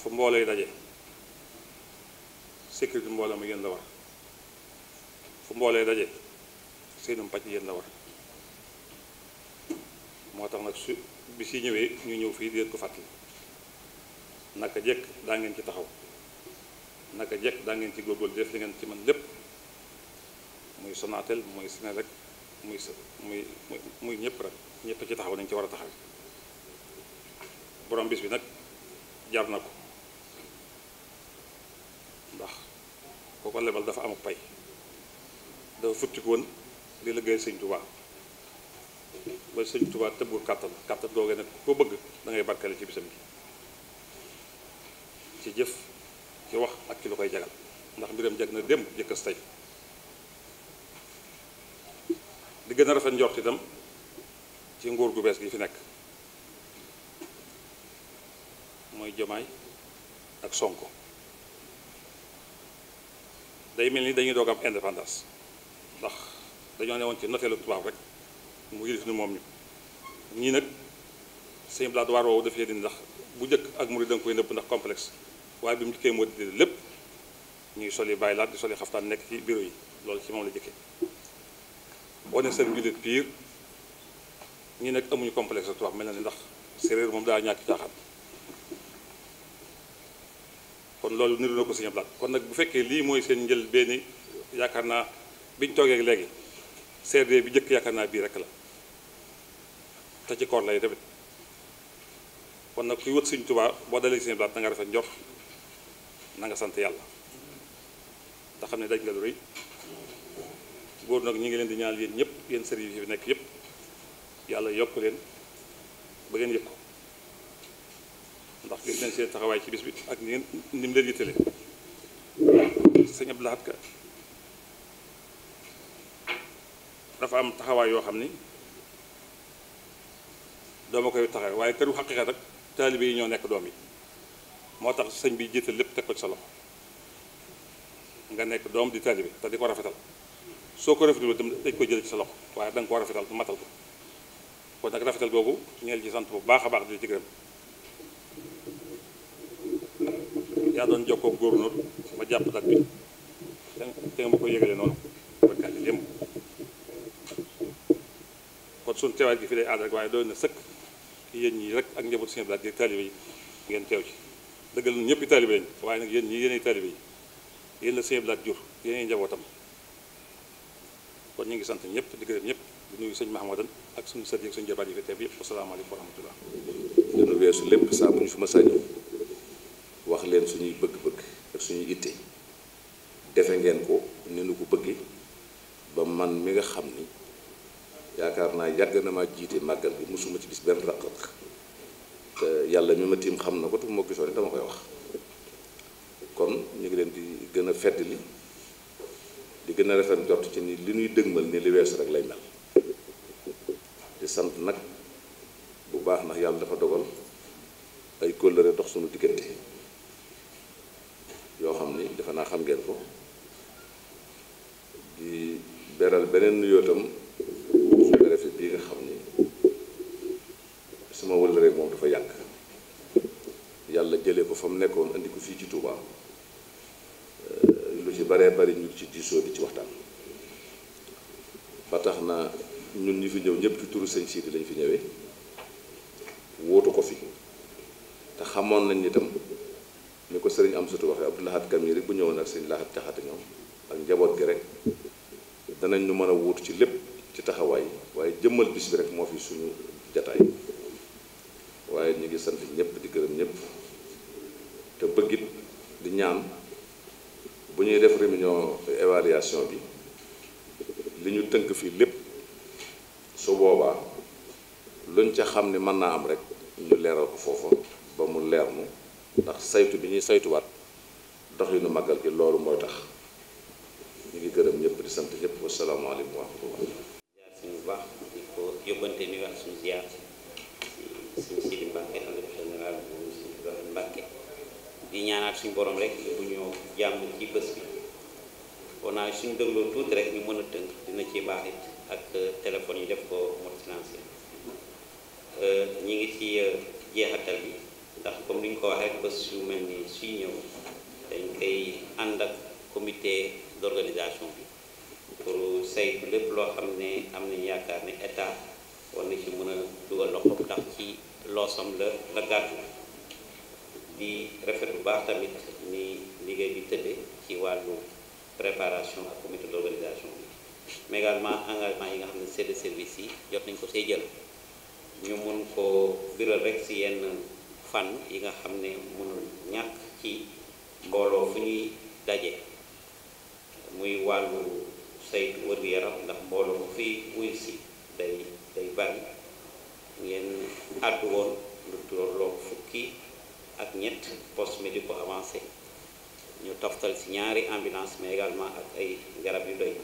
fu mbooloo yi daje sécurité mbooloo mi yéen la war fu mbooloo yi daje seenum pàcc yéen la war moo tax nag su bi si ñëwee ñu ñëw fii di leen ko fàttali naka jekk daa ngeen ci taxaw naka jekk daa ngeen ci góorgóorlu def li ngeen ci mën lépp muy Sonatel muy Senelec muy ñëpp rek ñëpp ci taxaw nañ ci war a taxaw borom bis bi nag jar na ko ndax koo ko lebal dafa amuk pay dafa futti ko woon di liggéeyal Sëñ Tuubaa ba Sëñ Tuubaa tëbb kàttan googee nag ko bëgg da ngay barkale ci bisam gi ci jëf ci wax ak ci lu koy jagal ndax mbiram jag na démb jëkkës tey di gën a rafet njort itam ci nguur gu bees gi fi nekk mooy Jomaay ak Sonko day mel ni dañuy doog am indépendance ndax dañoo ne woon ci noteelu tubaab rek mu yilif ni moom ñu ñii nag sëñ blaat waar woowu dafay dindi ndax bu njëkk ak murid da nga koy nëbb ndax complexe waaye bi mu jëkkee moo di lépp ñuy soli bàyyi laat di soli xaftaan nekk ci bureau yi loolu ci moom la jëkkee boo ne seen jullit piir ñi nag amuñu complexe tubaab mel na ni ndax séeréer moom daa ñàkk caaxaan kon loolu niru na ko sëñ blaat kon nag bu fekkee lii mooy seen njël benn yaakaar naa biñ toogee léegi CRD bi njëkk yaakaar naa bii rek la te ci koor lay tamit kon nag kuy wët Sëñ Tuubaa boo dalee seen blaat na nga rafet njort na nga sant yàlla te xam ne daj nga lu rëy góor nag ñi ngi leen di ñaan yéen ñëpp yéen sëriñ yi fi nekk yëpp yàlla yokk leen ba ngeen yëg ko ndax gis nañ seen taxawaay ci bis bi ak ni mu leen yittale sëñ Abdou Lahad Ka dafa am taxawaay yoo xam ni dooma koy taxaw waaye këru xaqiiqa rek taalibe yi ñoo nekk doom yi moo tax sëñ bi jiital lépp teg ko ci sa loxo nga nekk doom di taalibe te di ko rafetal soo ko rafetal dem dañ koy jël ci sa loxo waaye da nga ko rafetal matal ko kon nag rafetal googu ñeel ci sant bu baax a baax di ci gërëm yaa doon jokkoo góornóor ba jàpp dat bi te nga ma koy yëgalee noonu barkaat yi démb kon suñu teewaay gi fi day aada rek waaye doon na sëkk yéen ñi rek ak njabootu seen blaat gi taalibe yi ngeen teew ci dëggal na ñëpp taalibe lañ waaye nag yéen ñi yéenay taalibe yi yéen la seen blaat jur yéenay njabootam kon ñu ngi sant ñëpp di gërëm ñëpp di nuyu sëñ Mahamadan ak suñu sët yi ak suñu jabaat yi fi teew yëpp asalaamaaleykum wa rahmatullah dana weesu lépp saa bu ñu fi ma sañu wax leen suñuy bëgg-bëgg ak suñuy itte defe ngeen ko ni nu ko bëggee ba man mi nga xam ni yaakaar naa yàgg na ma jiite màggal bi mosuma ci gis benn raq-raq te yàlla mi ma tiim xam na ko te moo gisoon dama koy wax kon ñu ngi leen di gën a feddali di gën a rafet jot ci ni li ñuy dëgmal ni li weesu rek lay mel di sant nag bu baax ndax yàlla dafa dogal ay kóllëre dox suñu diggante yoo xam ni defe naa xam ngeen ko di beral beneen nuyoo tam su préfet bii nga xam ni sama wëllëre moom dafa yàgg yàlla jëlee ko fa mu nekkoon andi ko fii ci Touba lu ci baree bari ñu ci diisoo di ci waxtaan ba tax na ñun ñi fi ñëw ñëpp ci turu sëñ Sidi lañ fi ñëwee wóotu ko fi te xamoon nañ ni tam ni ko sëriñ Amsatu waxee Abdou Lahad Kam yi rek bu ñëwoon ak sëñ Lahad Jaxate ñoom ak njaboot gi rek danañ ñu mën a wuutu ci lépp ci taxawaay waaye jëmmal bis bi rek moo fi suñu jataay waaye ñu ngi sant ñëpp di gërëm ñëpp te bëggit di ñaan bu ñuy def réunion évaluation bi li ñu tënk fii lépp su boobaa luñ ca xam ni mën naa am rek ñu leeral ko foofa ba mu leer mu ndax saytu bi ñuy saytuwaat doxinu màggal gi loolu mooy tax ñu ngi gërëm ñëpp di sant ñëpp wasalaamaaleykum wa rahmatullah jaar suñu baax di ko yóbbante nuyu ak suñu ziar suñu Sidi Mbàkke xalifa général bu suñu Ibrahima Mbàkke di ñaanaat suñu borom rek bu ñu jàmm ci bés bi kon naa suñu dëgloo tuuti rek ñu mën a tënk dina ci baax it ak téléphone yi def ko mode silencieux ñi ngi ci jeexatal bi ndax comme ni ñu ko waxee bés yu mel ni suy ñëw dañ koy ànd ak comité d'organisation bi pour saytu lépp loo xam ne am nañu yaakaar ne état war na ci mën a dugal loxo ndax ci loosam la gàddu di rafet bu baax tamit ni liggéey bi tëdde ci wàllu préparation ak comité d'organisation bi mais également engagement yi nga xam ne chef de service yi jot nañ ko see jël ñu mun ko biral rek si yenn fànn yi nga xam ne mënul ñàkk ci mbooloo fu ñuy daje muy wàllu saytu wér-gu-yaram ndax mbooloo mu fi wuy si day bari ngeen àddu woon lu tolloog fukki ak ñett poste médico avancé ñu toftal ci ñaari ambulance mais également ak ay garab yu doy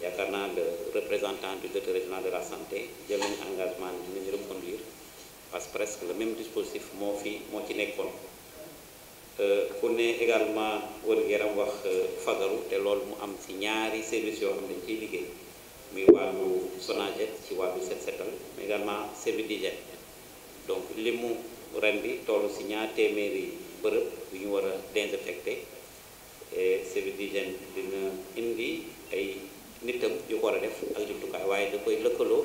yaakaar naa le représentant du directeur régional de la santé jël nañu engagement ni dinañu reconduire parce que presque le même dispositif moo ci nekkoon ku ne également wér-gu-yaram wax fagaru te loolu mu am ci ñaari services yoo xam ne dañ ciy liggéey muy wàllu Sonaged ci wàllu set setal mais également service d'hygiène donc li mu ren bi toll ci ñaar téeméeri bërëb yu ñu war a désinfecté service d'hygiène dina indi ay nitam yu ko war a def ak jumtukaay waaye da koy lëkkaloo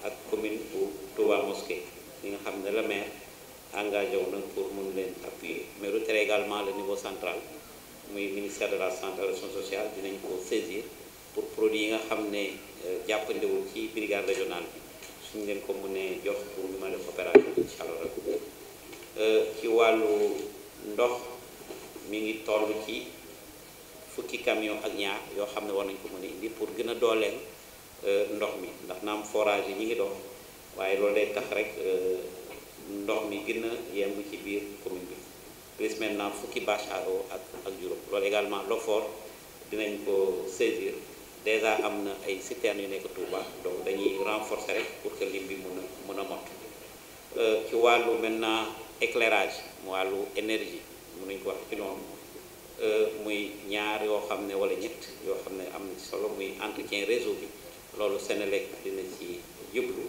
ak commune bu Touba Mosquée li nga xam ne la maire engagé wu nag pour mën leen appuyer mais retere également le niveau central muy ministère de la santé et de l'action sociale dinañ ko saisir pour produit yi nga xam ne jàppandiwul ci brigade régionale bi suñu leen ko mënee jox pour ñu mën a def opération incha allah ci wàllu ndox mi ngi toll ci fukki camion ak ñaar yoo xam ne war nañ ko mën a indi pour gën a dooleel ndox mi ndax naam forage yi ñi ngi dox waaye loolu day tax rek ndox mi gën a yemb ci biir commune bi plus maintenant fukki bâche à eau ak juróom loolu également l'OFOR dinañ ko saisir déjà am na ay citernes yu nekk Touba donc dañuy renforcer rek pour que lim bi mën a mot ci wàllu maintenant éclairage mu wàllu énergie mun nañ ko wax ci noonu muy ñaar yoo xam ne wala ñett yoo xam ne am na solo muy entretien réseau bi loolu Senelec dina ci jublu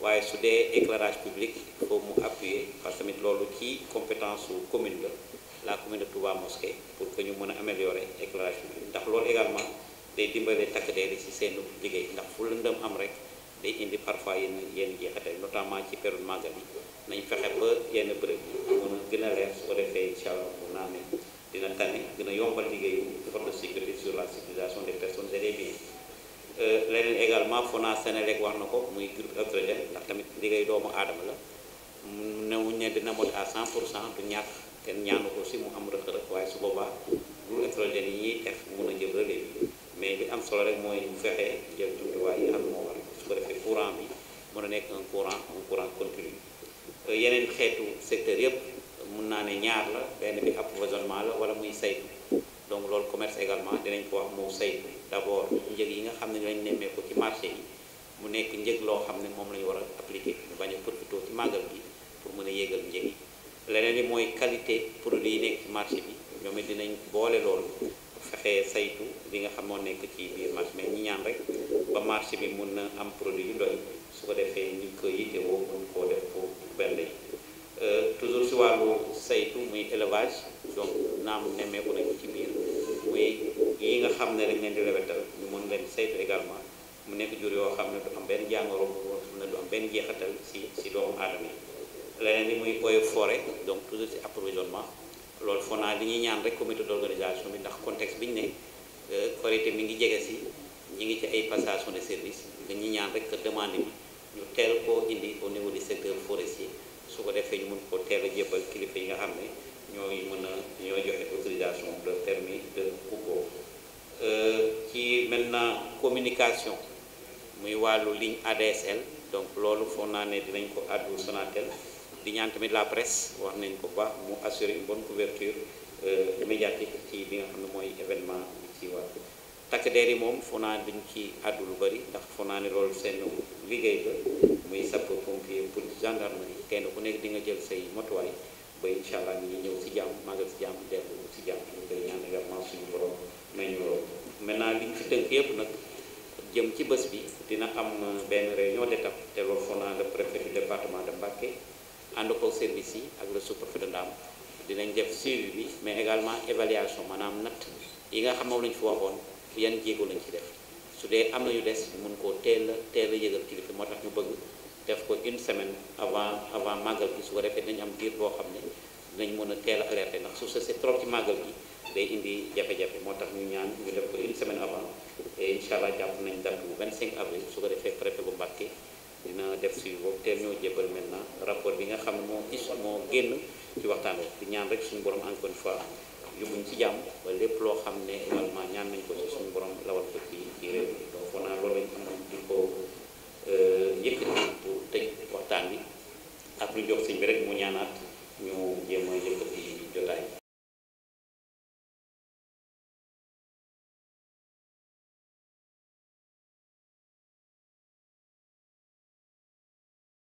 waaye su dee éclairage public il faut mu appuyer parce que tamit loolu ci compétence su commune la commune de Touba Mosquée pour que ñu mën a améliorer éclairage public ndax loolu également day dimbale takk der yi ci seen liggéey ndax fu lëndëm am rek day indi parfois yenn jeexital notamment ci période màggal yi nañ fexe ba yenn bërëb yi mën a gën a leer su ko defee incha allah mun naa ne dina tane gën a yombal liggéeyu force de sécurité sur la sécurisation des personnes et des biens leneen également FONA Senelec wax na ko muy groupe électrogène ndax tamit liggéey doomu aadama la newuñ ne dina mot à 100% du ñàkk kenn ñaanu ko si mu am rëq-rëq waaye su boobaa groupe électrogène yi ñuy def mun a jël relais bi mais li am solo rek mooy bu fexee jël jumtuwaay yi am moo war su ko defee courant bi mën a nekk un courant continu yeneen xeetu secteur yëpp mun naa ne ñaar la benn bi approvisionnement la wala muy saytu donc loolu commerce également dinañ ko wax moo saytu d'abord njëg yi nga xam ne lañ nemmeeku ci marché yi mu nekk njëg loo xam ne moom la ñu war a appliquer ñu bañ a profité ci màggal bi pour mën a yéegal njëg yi leneen li mooy qualité produit yi nekk ci marché bi ñoom it dinañ boole loolu fexee saytu li nga xam moo nekk ci biir marché mais ñi ñaan rek ba marché bi mun na am produit yu doy su ko defee ñu ko yitewoo mun koo def pour benn yi toujours si wàllu saytu muy élevage donc naam nemmeeku nañ ko ci biir muy yi nga xam ne dañ leen di lewetal ñu mën leen saytu également mu nekk jur yoo xam ne du am benn jàngoro xam ne du am benn jeexatal si doomu aadama yi leneen li muy eaux et forêt donc toujours si approvisionnement loolu foo naa li ñuy ñaan rek comité d'organisation bi ndax contexte bi ñu ne Korité mi ngi jege si ñi ngi ci ay passation de service dañuy ñaan rek que demande bi ñu teel koo indi au niveau du secteur forestier su ko defee ñu mën ko teel a jébbal kilifa yi nga xam ne ñoo joxe autorisation de permis de coupeau ci maintenant communication muy wàllu ligne ADSL donc loolu foog naa ne dinañ ko àddu Sonatel di ñaan tamit la presse wax nañ ko baax mu assurer une bonne couverture médiatique ci bi nga xam ne mooy événement bi ci war takk der yi moom foog naa dañ ci àddu lu bari ndax foog naa ne loolu seen liggéey la muy sapeur pompier police gendarmerie kenn ku nekk di nga jël say motuwaay ba incha allah ñu ngi ñëw si jàmm màggal si jàmm dellu si jàmm ñu koy ñaan également suñu borom nañu loolu maintenant li ñu fi tënk yëpp nag jëm ci bés bi dina am benn réunion d'étape te loolu foog naa le préfet du département de Mbacké ànd ko service yi ak le sous-préfet de Ndam dinañ def suivi bi mais également évaluation maanaam natt yi nga xam moom lañ fi waxoon yan jéego lañ ci def su dee am na yu des mun koo teel a yëgal kilifa moo tax ñu bëgg def ko une semaine avant màggal gi su ko defee dañu am diir boo xam ne dinañ mën a teel a alerté ndax su c'est trop ci màggal gi day indi jafe-jafe moo tax ñu ñaan ñu def ko une semaine avant et incha allah jàpp nañ date bu 25 avril su ko defee préfet bu Mbacké dina def suivi boobu teel ñoo jébbal maintenant rapport bi nga xam ne moo génn ci waxtaan bi di ñaan rek suñu borom encore une fois yóbbuñ ci jàmm ba lépp loo xam ne également ñaan nañ ko ci suñu borom lawal ko ci réew mi donc foog naa loolu lañ amoon di ko yëkkati pour tëj waxtaan bi ak lu jox sëñ bi rek mu ñaanaat ñu jéem a yëkkati jotaay